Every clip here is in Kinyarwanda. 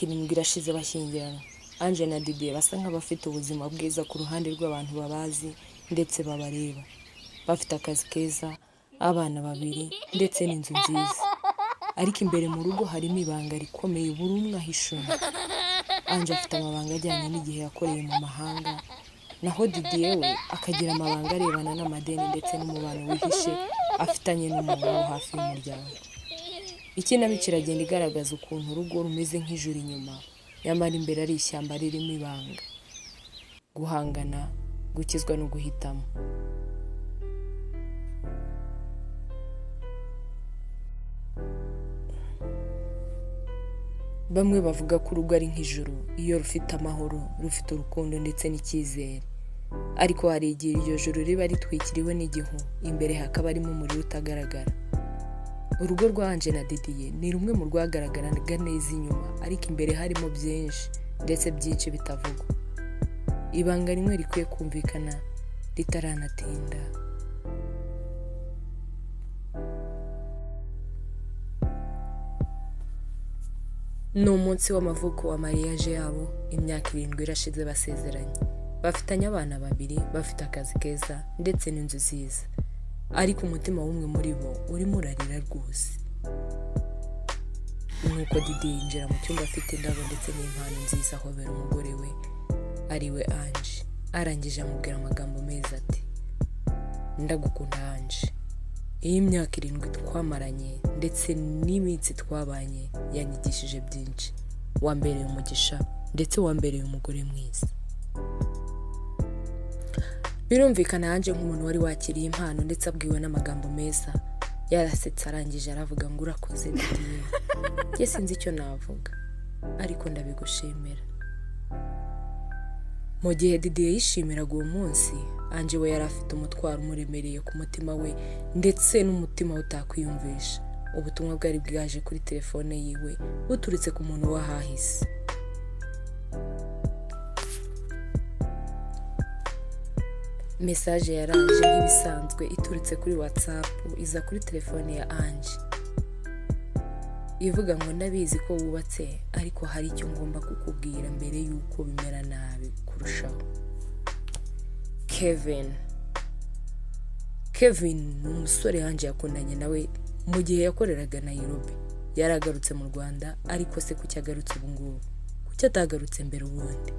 Imyaka 7 irashize bashyingiranwa. Ange na Didier basa nk'abafite ubuzima bwiza ku ruhande rw'abantu babazi ndetse babareba. Bafite akazi keza, abana babiri ndetse n'inzu nziza. Ariko imbere mu rugo harimo ibanga rikomeye buri umwe ahisha undi. Ange afite amabanga ajyanye n'igihe yakoreye mu mahanga, naho Didier we akagira amabanga arebana n'amadeni ndetse n'umubano wihishe afitanye n'umuntu wo hafi y'umuryango. Ikinamico iragenda igaragaza ukuntu urugo rumeze nk'ijuru inyuma, nyamara imbere ari ishyamba ririmo ibanga. Guhangana, gukizwa no guhitamo. Bamwe bavuga ko urugo ari nk'ijuru iyo rufite amahoro, rufite urukundo ndetse n'icyizere. Ariko hari igihe iryo juru riba ritwikiriwe n'igihu, imbere hakaba harimo umuriro utagaragara. Urugo rwa Ange na Didier ni rumwe mu rwagaragaraga neza inyuma, ariko imbere harimo byinshi ndetse byinshi bitavugwa. Ibanga rimwe rikwiye kumvikana ritaranatinda. Ni umunsi w'amavuko wa mariage yabo, imyaka 7 irashize basezeranye. Bafitanye abana babiri, bafite akazi keza ndetse n'inzu nziza. Ariko umutima w'umwe muri bo urimo urarira rwose. Nuko Didier yinjira mu cyumba afite indabo ndetse n'impano nziza ahobera umugore we, ariwe Ange. Arangije amubwira amagambo meza ati: "Ndagukunda Ange. Iyi myaka 7 twamaranye ndetse n'iminsi twabanye yanyigishije byinshi. Wambereye umugisha ndetse wambereye umugore mwiza." Birumvikana Ange nk'umuntu wari wakiriye impano ndetse abwiwe n'amagambo meza, yarasetse arangije aravuga ngo urakoze Didier. Njye sinzi icyo navuga, ariko ndabigushimira. Mu gihe Didier yishimiraga uwo munsi, Ange we yari afite umutwaro umuremereye ku mutima we ndetse n'umutima we utakwiyumvisha. Ubutumwa bwari bwaje kuri telefone yiwe buturutse ku muntu w'ahahise. Message yaraje nk'ibisanzwe iturutse kuri WhatsApp iza kuri telefone ya Ange. Ivuga ngo ndabizi ko wubatse, ariko hari icyo ngomba kukubwira mbere y'uko bimera nabi kurushaho. Kevin ni umusore Ange yakundanye nawe mu gihe yakoreraga Nairobi. Yaragarutse mu Rwanda, ariko se kuki agarutse ubu ngubu? Kuki atagarutse mbere ubundi?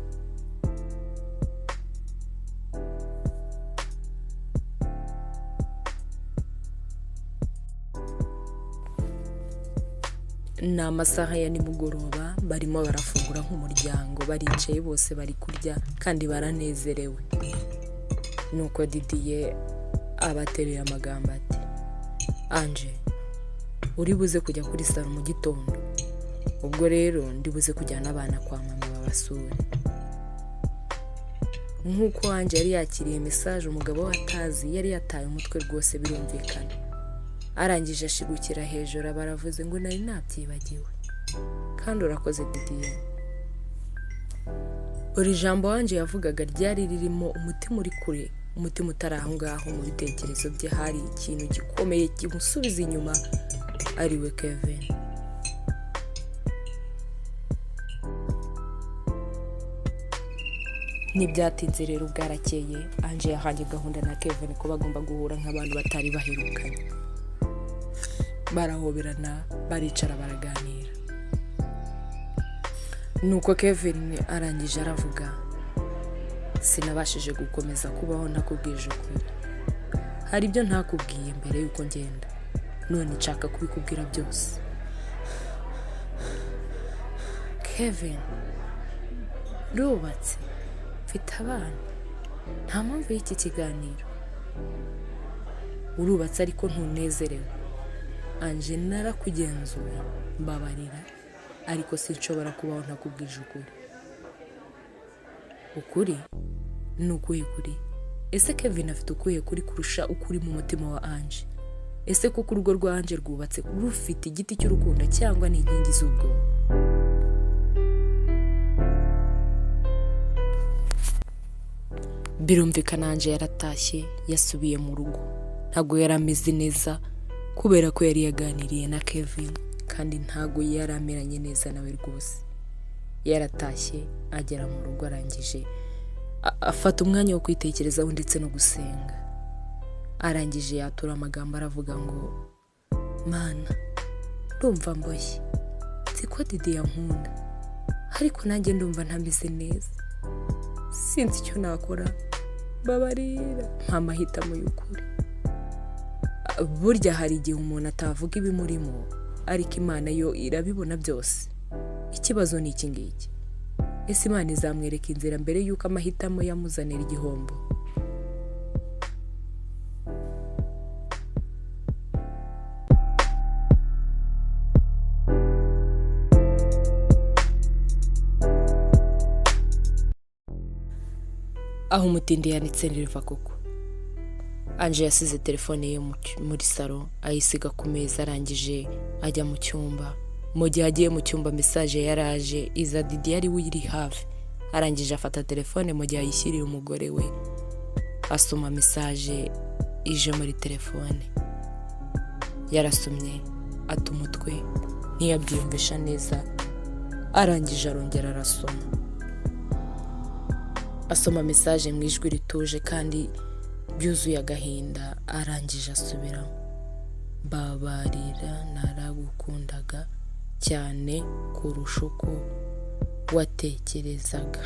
Ni amasaha ya nimugoroba, barimo barafungura nk'umuryango, baricaye bose bari kurya kandi baranezerewe. Nuko Didier abatereye amagambo ati: "Ange, uri buze kujya kuri salo mu gitondo, ubwo rero ndi buze kujyana abana kwa mama babasure." Nk'uko Ange yari yakiriye message umugabo we atazi, yari yataye umutwe rwose birumvikana. Arangije ashigukira hejuru baravuze ngo nari nabyibagiwe. Kandi urakoze Didier. Buri jambo Ange yavugaga ryari ririmo umutima uri kure, umutima utari aho ngaho mu bitekerezo bye hari ikintu gikomeye kimusubiza inyuma, ariwe Kevin. Ntibyatinze rero bwarakeye, Ange yahanye gahunda na Kevin ko bagomba guhura nk'abantu batari baherukanye. Barahoberana, baricara baraganira. Nuko Kevin arangije aravuga: "Sinabashije gukomeza kubaho ntakubwije ukuri. Hari ibyo ntakubwiye mbere yuko ngenda, none nshaka kubikubwira byose." Kevin, ndubatse, mfite abana, nta mpamvu y'iki kiganiro. Urubatse ariko ntunezerewe. Ange narakugenzuye, mbabarira, ariko sinshobora kubaho ntakubwije ukuri. Ukuri ni ukuhe kuri? Ese Kevin afite ukuhe kuri kurusha ukuri mu mutima wa Ange? Ese koko urugo rwa Ange rwubatse rufite igiti cy'urukundo cyangwa ni inkingi z'ubwoba? Birumvikana Ange yaratashye, yasubiye mu rugo. Ntabwo yari ameze neza kubera ko yari yaganiriye na Kevin kandi ntabwo yari ameranye neza nawe rwose. Yaratashye agera mu rugo, arangije afata umwanya wo kwitekerezaho ndetse no gusenga. Arangije yatura amagambo aravuga ngo Mana, ndumva mboshye, nzi ko Didi yankunda, ariko nanjye ndumva ntameze neza, sinzi icyo nakora, babarira mpa amahitamo y'ukuri. Burya hari igihe umuntu atavuga ibimurimo, ariko Imana yo irabibona byose. Ikibazo ni iki ngiki: ese Imana izamwereka inzira mbere y'uko amahitamo yamuzanira igihombo? Aho umutindi yanitse ntiriva koko. Ange yasize telefone ye muri salo, ayisiga ku meza, arangije ajya mu cyumba. Mu gihe agiye mu cyumba message yaraje iza Didi yari iri hafi. Arangije afata telefone mu gihe ayishyiriye umugore we, asoma message ije muri telefone. Yarasomye ata umutwe, ntiyabyiyumvisha neza, arangije arongera arasoma. Asoma message mu ijwi rituje kandi byuzuye agahinda, arangije asubiramo: Mbabarira, naragukundaga cyane kurusha uko watekerezaga.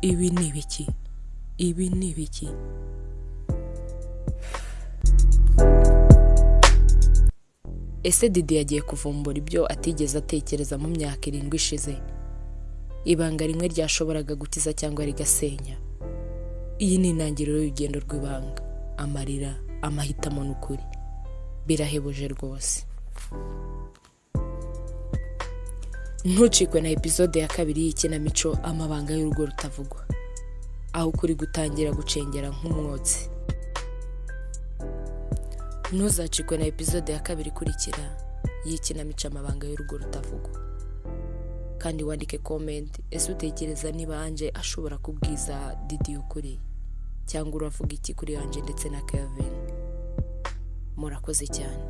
Ibi ni ibiki? Ibi ni ibiki? Ese Didi yagiye kuvumbura ibyo atigeze atekereza mu myaka 7 ishize? Ibanga rimwe ryashoboraga gukiza cyangwa rigasenya. Iyi ni intangiriro y'urugendo rw'ibanga, amarira, amahitamo n'ukuri. Birahebuje rwose. Ntucikwe na episode ya 2 y'ikinamico Amabanga y'urugo rutavugwa, aho ukuri gutangira gucengera nk'umwotsi. Ntuzacikwe na episode ya 2 ikurikira y'ikinamico Amabanga y'urugo rutavugwa. Kandi wandike comment, ese utekereza niba Ange ashobora kubwiza Didi ukuri, cyangwa uravuga iki kuri Ange ndetse na Kevin? Murakoze cyane.